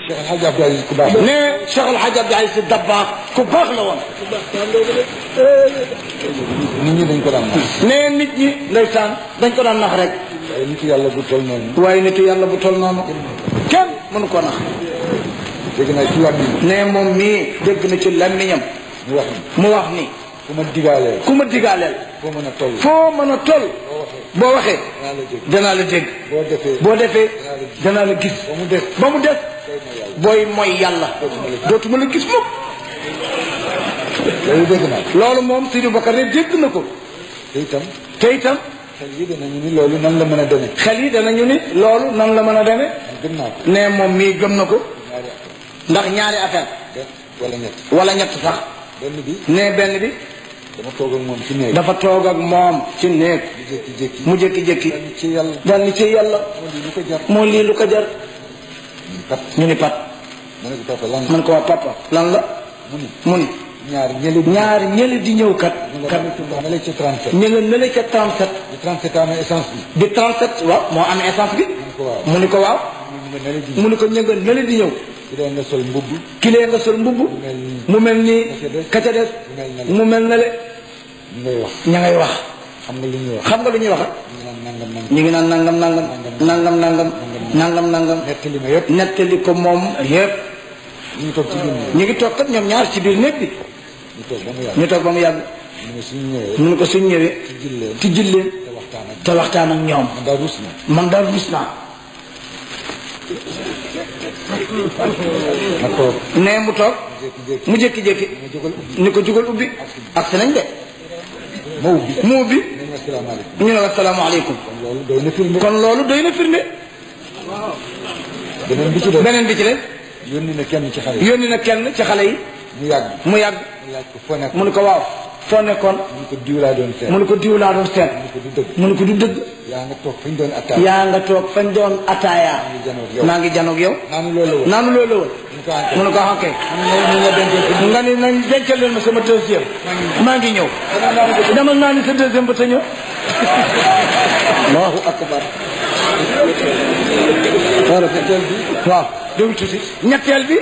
Cheikh El Hadj Abdou Aziz ku baax ne Cheikh El Hadj Abdou Aziz Dabakh ku baax la woon. nit ñi dañ ko daan nax. ne nit ñi ndeysaan dañ ko daan nax rek. waaye nitu yàlla bu toll noonu. waaye nitu yàlla bu toll noonu kenn mënu ko nax. dégg naa ci làmmiñ. ne moom mii dégg na ci làmmiñam mu wax ni ku ma digaaleel. ku ma digaaleel. foo mën a toll. foo mën a toll. boo waxee danaa la dégg. boo defee danaa la gis. ba mu des booy mooy yàlla dootuma la gis mukk. loolu dégg naa. loolu moom Sidi Bakar rek dégg na ko. te itam. xel yi danañu ni loolu nan la mën a demee. xel yi danañu ni loolu nan la mën a demee. gëm naa ko. ne moom mii gëm na ko. ndax ñaari affaire. wala ñett. wala ñett sax. benn bi. ne benn bi. dama toog ak moom ci néeg. dafa toog ak moom ci néeg. mu jékki-jékki. ci yàlla. dal ni ci yàlla. moo lii lu ko jar. ñu ni pat. ma ne ko papa lan la. man ko waa papa lan la. mu ni. ñaar ñëli di ñëw kat. ñu nga nële ca 37. di 37 amee essence bi. di 37 waaw moo amee essence bi. mu ni ko waaw. mu ni ko ñu nga nële di ñëw. kilee nga sol mbubb. kilee nga sol mbubb. mu mel nii ka ca des. mu mel na le. ña ngay wax. xam nga lu ñuy wax. xam nga lu ñuy wax. ñu ngi naan nangam nangam. nangam nangam. nangam nangam. nettali ma yëpp. nettali ko moom yëpp. ñu ngi toog ci biir néeg. ñu ngi toog kat ñoom ñaar ci biir néeg bi. ñu toog ba mu yàgg. mu ne ko suñ ñëwee. tijjil leen. te waxtaan ak ñoom. man daal rus naa. ma toog. nee mu toog. mu jékki-jékki. ni ko jugal ubbi. ak si nañ de. mu ubbi. ñu ne asalaamaaleykum. kon loolu doy na firnde. beneen bi ci des. beneen bi ci des. yónni na kenn ci xale yi. yónni na kenn ci xale yi. mu yàgg. mu ne ko waaw. foo nekkoon. mu ne ko diw laa doon seet. mu ne ko diw laa doon seet. mu ne ko du dëgg. yaa nga toog fañ doon ataaya. yaa nga toog fañ doon ataaya. maa ngi janoog yow. naanu loolu la woon. mu ne ko ah kay. nga ni nañ dencal leen ma sama deuxième. maa ngi ñëw. demal naa ni sa deuxième ba ta ñëw. allahu akbar. waaw déglu tuuti. ñetteel bi.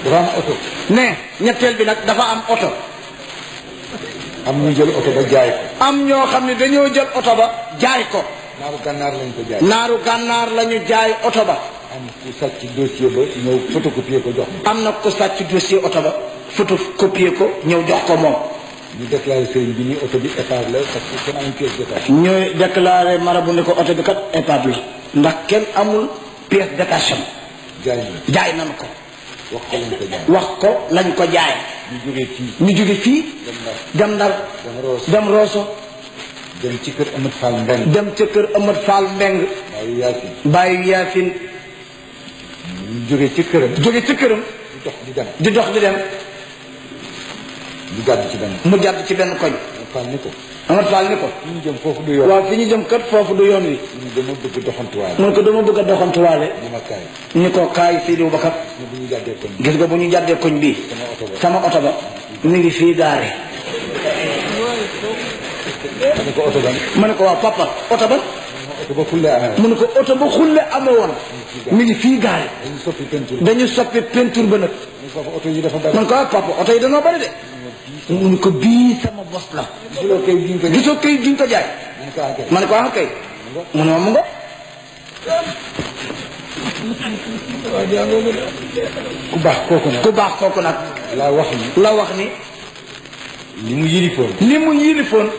dafa am oto. ne ñetteel bi nag dafa am oto. am ñu jël oto ba jaay ko. am ñoo xam ne dañoo jël oto ba jaay ko. naaru gànnaar lañ ko jaay. naaru gànnaar la ñu jaay oto ba. am ku sàcc dossier ba ñëw photocopier ko jox ko. am na ku sàcc dossier oto ba photocopier ko ñëw jox ko moom. ñu déclaré sëriñ bi ni oto bi épave la parce que kenn amul pièce détachée. ñooy déclaré marabu ne ko oto bi kat épave la. ndax kenn amul pièce détachée. jaay nañu ko. wax ko lañ ko jaay. ñu jóge fii. dem Ndar. dem Rosso. dem ci kër Amadou Fall Mbeng. dem ca kër Amadou Fall Mbeng. bàyyi Yaasin. ñu jóge ci këram. jóge ci këram. di dox di dem. mu jàdd ci benn. mu jàdd ci benn koñ. Amadou Fall ni ko. fi ñu jëm foofu du yoon. waaw fi ñu jëm kat foofu du yoon wi. dama bëgg doxantuwaale. mu ne ko dama bëgg a doxantuwaale. ñu ko kaay Sidi Bakar. gis nga bu ñu jàddee koñ bii. sama oto ba. mi ngi fii gaare. ma ne ko waaw papa oto ba. mu ne ko oto ba xulle amee woon. mi ngi fii gaare. dañu soppi peinture ba nag. man ko waaw papa oto yi dañoo bari de. mu ne ko bii sama bos la. gisoo kay duñ ko jaay. ma ne ko ah kay. mu ne ma mu nga. ku baax kooku nag. ku baax kooku nag. la wax ni. li mu yilifoon. li mu yilifoon.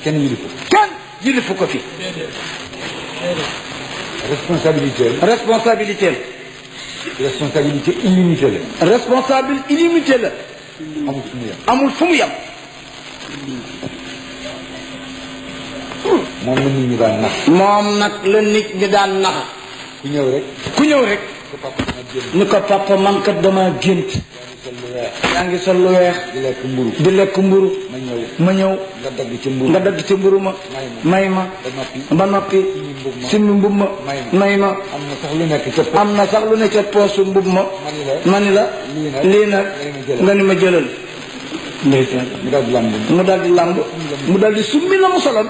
kenn yilifu. kenn yilifu ko fi. responsabilité. responsabilité. responsabilité illimitée la. responsable illimité la. amul fu mu yem. amul fu mu yem. moom la nit ñi daan nax. moom nag la nit ñi daan nax. ku ñëw rek. ku ñëw rek. ni ko papa man kat dama gént. yaa ngi sol lu weex. di lekk mburu. di lekk mburu. ma ñëw. nga dagg ci mburu. nga dagg ci mburu ma. may ma. ba noppi. simmi mbub ma. may ma. am na sax lu nekk ca. am na sax lu nekk ca poosu mbub ma. ma ni la. lii nag nga ni ma jëlal. ndeysaan. mu daal di lamb. mu daal di summi la mu soloon.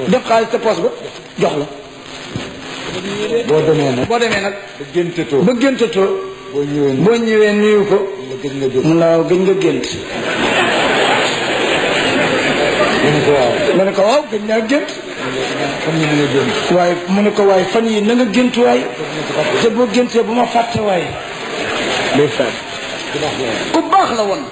def xaalis ca poos ba jox la. boo demee nag boo demee nag ba géntatoo ba géntatoo boo ñëwee nuyu ko mun la waaw gëj nga gént nga ne ko waaw gëj naa gént waaye mu ne ko waaye fan yi na nga gént waay te boo géntee bu ma fàtte waay ku baax la woon